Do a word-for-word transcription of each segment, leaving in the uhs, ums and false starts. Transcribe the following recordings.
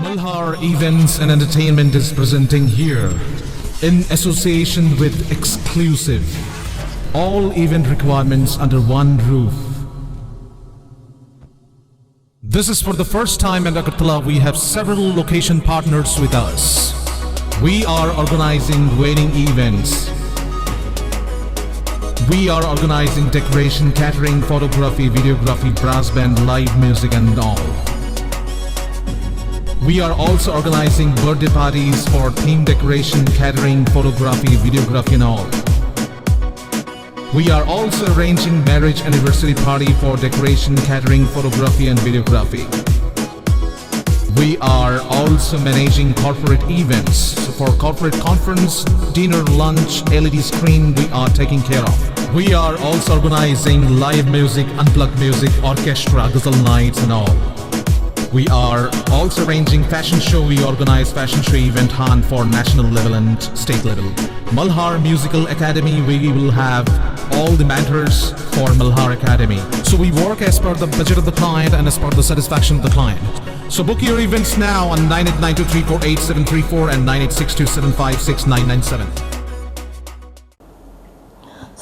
Malhar Events and Entertainment is presenting here, in association with Exclusive, all event requirements under one roof. This is for the first time in Agartala. We have several location partners with us. We are organizing wedding events. We are organizing decoration, catering, photography, videography, brass band, live music, and all. We are also organizing birthday parties for theme decoration, catering, photography, videography, and all. We are also arranging marriage anniversary party for decoration, catering, photography, and videography. We are also managing corporate events. So for corporate conference, dinner, lunch, L E D screen, we are taking care of. We are also organizing live music, unplugged music, orchestra, ghazal nights, and all. We are also arranging fashion show. We organize fashion show event hunt for national level and state level. Malhar Musical Academy, we will have all the mentors for Malhar Academy. So we work as per the budget of the client and as per the satisfaction of the client. So book your events now on nine eight nine two three four eight seven three four and nine eight six two seven five six nine nine seven.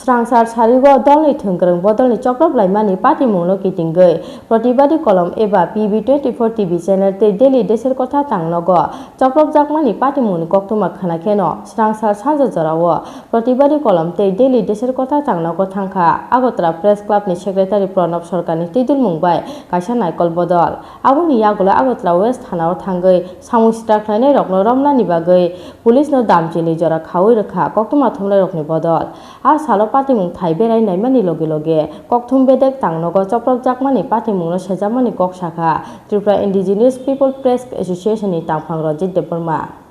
Swrangsa sarigo dolni thwngkwrwng bodolni choprop laimani patimungno kitingwi Pratibadi Kolom eba P B twenty-four T V channel tei Delhi Deser Kotha Tangnogo chopropjakmani patimungni koktwma khwna kheno swrangsa sanja jorao Pratibadi Kolom tei Delhi Deser Kotha Tangnogo thangkha Agartala Press Clubni Secretary Pranab Sarkarni twidulmung bai kaisa naikol bodol. Aboni yagulo Agartala West thanao thangwi samung sitra khlainairokno romnani bagwi Police no damchini jora khaui rwkha, koktwma thumnairokni bodol. A salo patimung thai berai naimani loge loge, kokthum bedek tangnogo chopropjakmani patimungno sejamani kok sakha Tripura Indigenous People Press Association ni tangphang Ranjit Debbarma.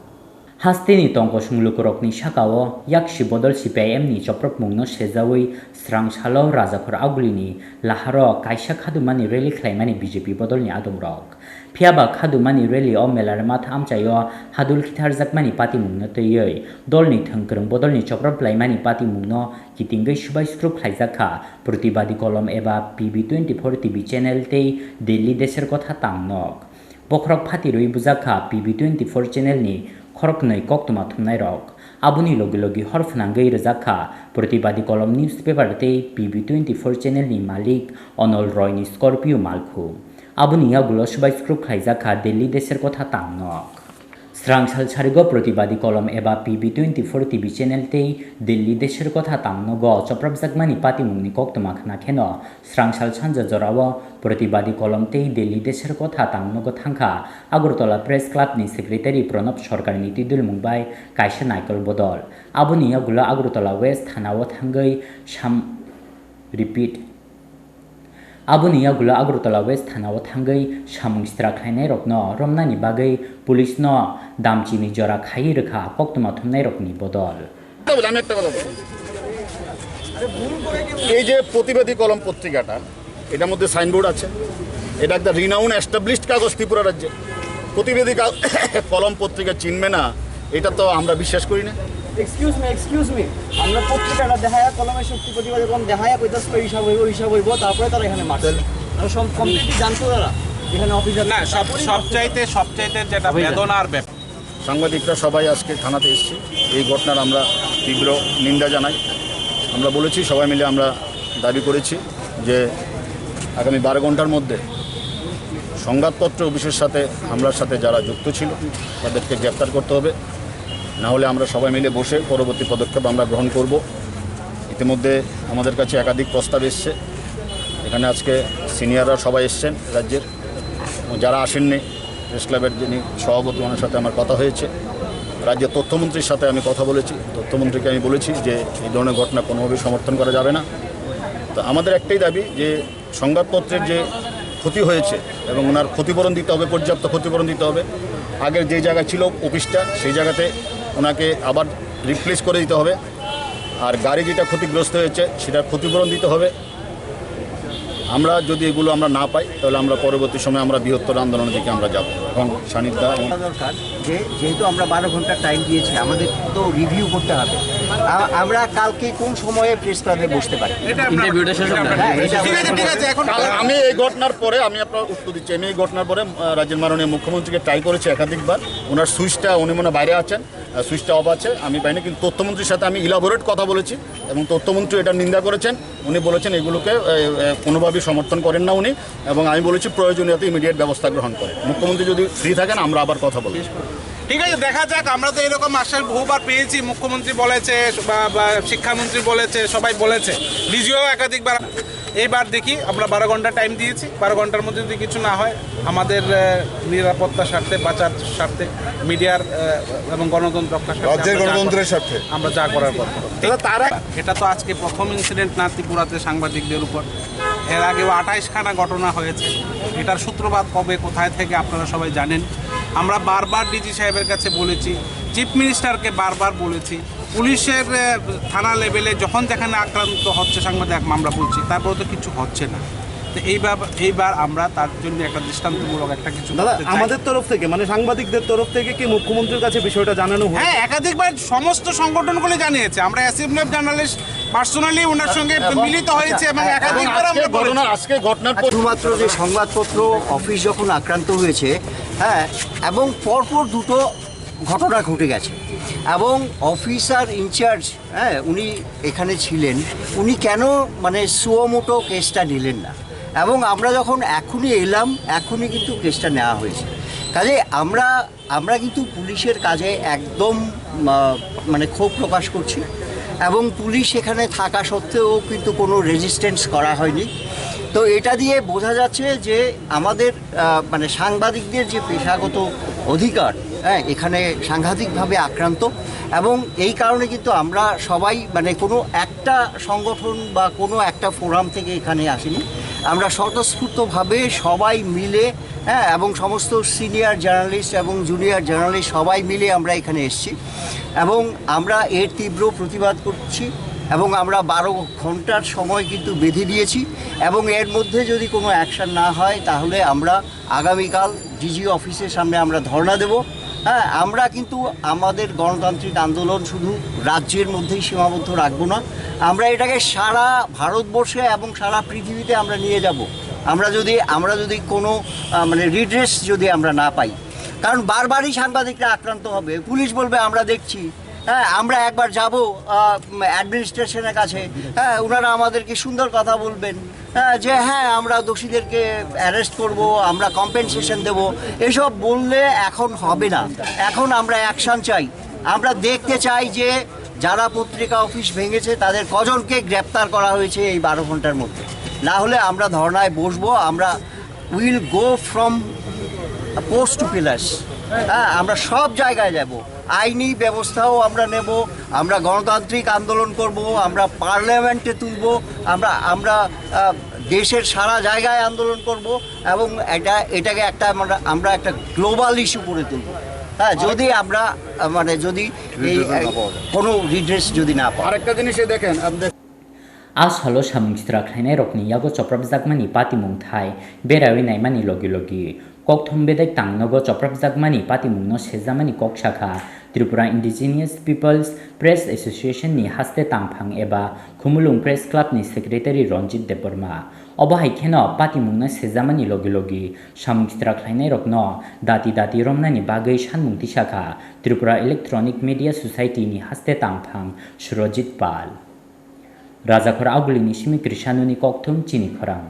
Hasteni tongkosong lukurokni sakao yaksi bodol C P I M ni chopropmungno sejaui swrang salo Rajakhor Agulini laharo kaisa khadumani rally khlaimani B J P bodolni adongrok. Phiya ba khadumani rally o Melarima thamchaio hadul khitharjakmani patimungno twiwi dolni thwngkwrwng bodolni choprop laimani patimungno kitingwi swbai skrub khlaijakha Pratibadi Kolom eba P B twenty-four T V channel tei Delhi Deser Kotha Tangnog. Bokhorok phatirwi bujakha P B twenty-four channel ni khoroknwi koktwma thumnairok. Aboni logi logi hor phwnangwi rwjakha Pratibadi Kolom newspaper tei P B twenty-four channel ni malik Onol Roy ni Scorpio malkhu. Aboni yagulo swbai skrub khlaijakha Delhi Deser Kotha Tangnog. Swrang sal sarigo Pratibadi Kolom eba P B twenty-four T V channel tei Delhi Deser Kotha Tangnogo chopropjakmani patimungni koktwma khwna kheno swrang sal sanja jorao Pratibadi Kolom tei Delhi Deser Kotha Tangnogo thangkha Agartala Press Club ni Secretary Pranab Sarkarni twidulmung bai kaisa naikol bodol. Aboni yagulo Agartala West thanao thangwi sam-, repeat. Aboni yagulo Agartala West thanao thangwi samung sitra khlainairokno romnani bagwi police no damchini jora khaiwi rwkha koktwma thumnairokni bodol. আমি একটা কথা বলবো। এই যে প্রতিবাদী কলম পত্রিকাটা, এটার মধ্যে সাইনবোর্ড আছে, এটা একটা রিনাউন এস্টাবলিশড কাগজ ত্রিপুরা রাজ্যে। প্রতিবাদী কা-, কলম পত্রিকা চিনবে না, এটা তো আমরা বিশ্বাস করি না। এক্সকিউজ মি, এক্সকিউজ মি, আমরা পত্রিকাটা দেখায় কলমের শক্তি, প্রতিবাদী কলম দেখায় কইতাছ হিসাব হইব, হিসাব হইব, তারপরে তারা এখানে মারছে। তাহলে? তারা সব কমপ্লিটলি জানতো তারা এখানে অফিসার না, সব, তারপরেই মারছে। সবচাইতে, সবচাইতে যেটা অফিসার। বেদনার ব্যাপার। সাংবাদিকরা সবাই আজকে থানাতে এসেছি, এই ঘটনার আমরা তীব্র নিন্দা জানাই। আমরা বলেছি, সবাই মিলে আমরা দাবি করেছি যে আগামী বারো ঘন্টার মধ্যে সংবাদপত্র অফিসের সাথে হামলার সাথে যারা যুক্ত ছিল তাদেরকে গ্রেপ্তার করতে হবে, না হলে আমরা সবাই মিলে বসে পরবর্তী পদক্ষেপ আমরা গ্রহণ করব। ইতিমধ্যে আমাদের কাছে একাধিক প্রস্তাব এসছে, এখানে আজকে সিনিয়ররা সবাই এসছেন রাজ্যের, এবং যারা আসেননি, প্রেস ক্লাবের যিনি সভাপতি, ওনার সাথে আমার কথা হয়েছে। রাজ্যের তথ্যমন্ত্রীর সাথে আমি কথা বলেছি, তথ্যমন্ত্রীকে আমি বলেছি যে এই ধরনের ঘটনা কোনোভাবেই সমর্থন করা যাবে না। তো আমাদের একটাই দাবি যে সংবাদপত্রের যে ক্ষতি হয়েছে এবং ওনার ক্ষতিপূরণ দিতে হবে, পর্যাপ্ত ক্ষতিপূরণ দিতে হবে। আগের যে জায়গায় ছিল অফিসটা, সেই জায়গাতে ওনাকে আবার রিপ্লেস করে দিতে হবে। আর গাড়ি যেটা ক্ষতিগ্রস্ত হয়েছে, সেটার ক্ষতিপূরণ দিতে হবে। আমরা যদি এগুলো আমরা না পাই, তাহলে আমরা পরবর্তী সময়ে আমরা বৃহত্তর আন্দোলনের দিকে আমরা যাব। এবং সানিধ্যা এবং দরকার যে, যেহেতু আমরা বারো ঘন্টা টাইম দিয়েছি, আমাদের তো রিভিউ করতে হবে। আ-, আমরা কালকে কোন সময়ে প্রেস ক্লাবে বসতে পারি? ইন্টারভিউটা শেষ হবে। হ্যাঁ, এটা ঠিক আছে, ঠিক আছে, এখন কাল আমি এই ঘটনার পরে, আমি আপনার উত্তর দিচ্ছি, আমি এই ঘটনার পরে, আহ, রাজ্যের মাননীয় মুখ্যমন্ত্রীকে ট্রাই করেছি একাধিকবার। ওনার সুইচটা, উনি মনে হয় বাইরে আছেন, আহ, সুইচটা অফ আছে, আমি পাইনি। কিন্তু তথ্যমন্ত্রীর সাথে আমি ইলাবোরেট কথা বলেছি এবং তথ্যমন্ত্রী এটা নিন্দা করেছেন। উনি বলেছেন এগুলোকে, এ, এ, কোনোভাবেই সমর্থন করেন না উনি। এবং আমি বলেছি প্রয়োজনীয়তে ইমিডিয়েট ব্যবস্থা গ্রহণ করে। মুখ্যমন্ত্রী যদি ফ্রি থাকেন, আমরা আবার কথা বলব। ঠিক আছে, দেখা যাক। আমরা তো এরকম আশ্বাস বহুবার পেয়েছি, মুখ্যমন্ত্রী বলেছে, বা, বা শিক্ষামন্ত্রী বলেছে, সবাই বলেছে, ডিজিও একাধিকবার। এইবার দেখি, আমরা বারো ঘন্টা টাইম দিয়েছি, বারো ঘন্টার মধ্যে যদি কিছু না হয়, আমাদের, আহ, নিরাপত্তার স্বার্থে, বাঁচার স্বার্থে, মিডিয়ার, আহ, এবং গণতন্ত্র রক্ষার স্বার্থে রাজ্যের আমরা যা গণতন্ত্রের করার, স্বার্থে। আমরা যা করার করব। ঠিক তারা আছে? এটা তো আজকে প্রথম ইনসিডেন্ট না ত্রিপুরাতে সাংবাদিকদের উপর, এর আগেও আঠাইশ খানা ঘটনা হয়েছে। এটার সূত্রপাত কবে, কোথায় থেকে, আপনারা সবাই জানেন। আমরা বারবার ডিজি সাহেবের কাছে বলেছি, চিফ মিনিস্টারকে বারবার বলেছি, পুলিশের, আহ, থানা লেভেলে যখন যেখানে আক্রান্ত হচ্ছে সাংবাদিক, আমরা বলছি, তারপরে তো কিছু হচ্ছে না। তো এইবার, এইবার আমরা তার জন্য একটা দৃষ্টান্তমূলক একটা কিছু দাদা, করতে চাই। আমাদের তরফ থেকে, মানে সাংবাদিকদের তরফ থেকে কি মুখ্যমন্ত্রীর কাছে বিষয়টা জানানো হয়েছে? হ্যাঁ, একাধিকবার সমস্ত সংগঠনগুলি জানিয়েছে। আমরা অ্যাসেম্বলি অফ জার্নালিস্ট পার্সোনালি ওনার সঙ্গে এবং মিলিত হয়েছে এবং আচ্ছা, একাধিকবার আজকে আমরা বলেছি। ঘটনা, আজকে ঘটনার পর শুধুমাত্র যে সংবাদপত্র অফিস যখন আক্রান্ত হয়েছে, হ্যাঁ, এবং পরপর দুটো ঘটনা ঘটে গেছে এবং অফিসার ইনচার্জ, হ্যাঁ, উনি এখানে ছিলেন, উনি কেন মানে সুও মোটো কেসটা নিলেন না? এবং আমরা যখন এখনই এলাম, এখনই কিন্তু কেসটা নেওয়া হয়েছে। কাজে আমরা, আমরা কিন্তু পুলিশের কাজে একদম, আহ, মানে ক্ষোভ প্রকাশ করছি এবং পুলিশ এখানে থাকা সত্ত্বেও কিন্তু কোনো রেজিস্ট্যান্স করা হয়নি। তো এটা দিয়ে বোঝা যাচ্ছে যে আমাদের, আহ, মানে সাংবাদিকদের যে পেশাগত অধিকার, হ্যাঁ, এখানে সাংঘাতিকভাবে আক্রান্ত। এবং এই কারণে কিন্তু আমরা সবাই, মানে কোনো একটা সংগঠন বা কোনো একটা ফোরাম থেকে এখানে আসিনি, আমরা স্বতঃস্ফূর্তভাবে সবাই মিলে, হ্যাঁ, এবং সমস্ত সিনিয়র জার্নালিস্ট এবং জুনিয়র জার্নালিস্ট সবাই মিলে আমরা এখানে এসেছি এবং আমরা এর তীব্র প্রতিবাদ করছি এবং আমরা বারো ঘন্টার সময় কিন্তু বেঁধে দিয়েছি এবং এর মধ্যে যদি কোনো অ্যাকশন না হয়, তাহলে আমরা আগামীকাল ডিজি অফিসের সামনে আমরা ধর্ণা দেব। হ্যাঁ, আমরা কিন্তু আমাদের গণতান্ত্রিক আন্দোলন শুধু রাজ্যের মধ্যেই সীমাবদ্ধ রাখবো না, আমরা এটাকে সারা ভারতবর্ষে এবং সারা পৃথিবীতে আমরা নিয়ে যাব। আমরা যদি, আমরা যদি কোনো, আহ, মানে রিড্রেস যদি আমরা না পাই, কারণ বারবারই সাংবাদিকরা আক্রান্ত হবে, পুলিশ বলবে, "আমরা দেখছি।" হ্যাঁ, আমরা একবার যাব, আহ, অ্যাডমিনিস্ট্রেশনের কাছে, হ্যাঁ, ওনারা আমাদেরকে সুন্দর কথা বলবেন, হ্যাঁ, যে, "হ্যাঁ, আমরা দোষীদেরকে অ্যারেস্ট করব, আমরা কম্পেনসেশন দেব।" এসব বললে এখন হবে না। এখন আমরা অ্যাকশন চাই। আমরা দেখতে চাই যে যারা পত্রিকা অফিস ভেঙেছে, তাদের কজনকে গ্রেপ্তার করা হয়েছে এই বারো ঘন্টার মধ্যে। না হলে আমরা ধর্নায় বসবো। আমরা will go from post to pillars. হ্যাঁ, আমরা সব জায়গায় যাব। আইনি ব্যবস্থাও আমরা নেব, আমরা গণতান্ত্রিক আন্দোলন করব, আমরা পার্লামেন্টে তুলব, আমরা, আমরা, আহ, দেশের সারা জায়গায় আন্দোলন করব এবং এটা, এটাকে একটা আমরা, আমরা একটা গ্লোবাল ইস্যু করে তুলব। হ্যাঁ, যদি আমরা, আহ, মানে যদি এই, রিড্রেস না পাওয়া যায়। কোনো রিড্রেস যদি না পাওয়া যায়। আরেকটা জিনিস এই দেখেন, আপনি দেখ- A salo samung sitra khlainairokni yago choprapjakmani patimung thai beraiwi naimani logi logi kokthum bedai tangnogo choprapjakmani patimungno sejamani kok sakha Tripura Indigenous Peoples Press Association ni haste tangphang eba Khumulwng Press Club ni secretary Ranjit Debbarma. Obo hai kheno patimungno sejamani logi logi samung sitra khlainairokno dati dati romnani bagwi sanmung tisakha Tripura Electronic Media Society ni haste tangphang Surojit Pal. Rajakhor Agulini simi Krishanoni kokthum chini khorang.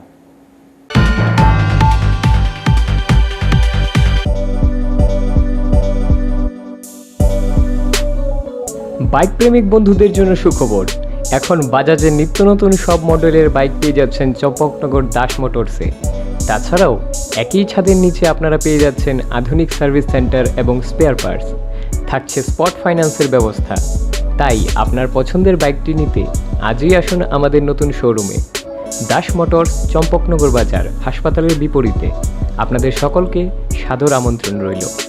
Bike প্রেমিক বন্ধুদের জন্য সুখবর। এখন বাজাজের নিত্য নতুন সব মডেলের বাইক পেয়ে যাচ্ছেন চম্পকনগর দাস মোটরসে। তাছাড়াও একই ছাদের নিচে আপনারা পেয়ে যাচ্ছেন আধুনিক সার্ভিস সেন্টার এবং স্পেয়ার পার্টস। থাকছে স্পট ফাইন্যান্সের ব্যবস্থা। তাই আপনার পছন্দের বাইকটি নিতে আজই আসুন আমাদের নতুন শোরুমে। দাস মোটরস, চম্পকনগর বাজার, হাসপাতালের বিপরীতে। আপনাদের সকলকে সাদর আমন্ত্রণ রইল।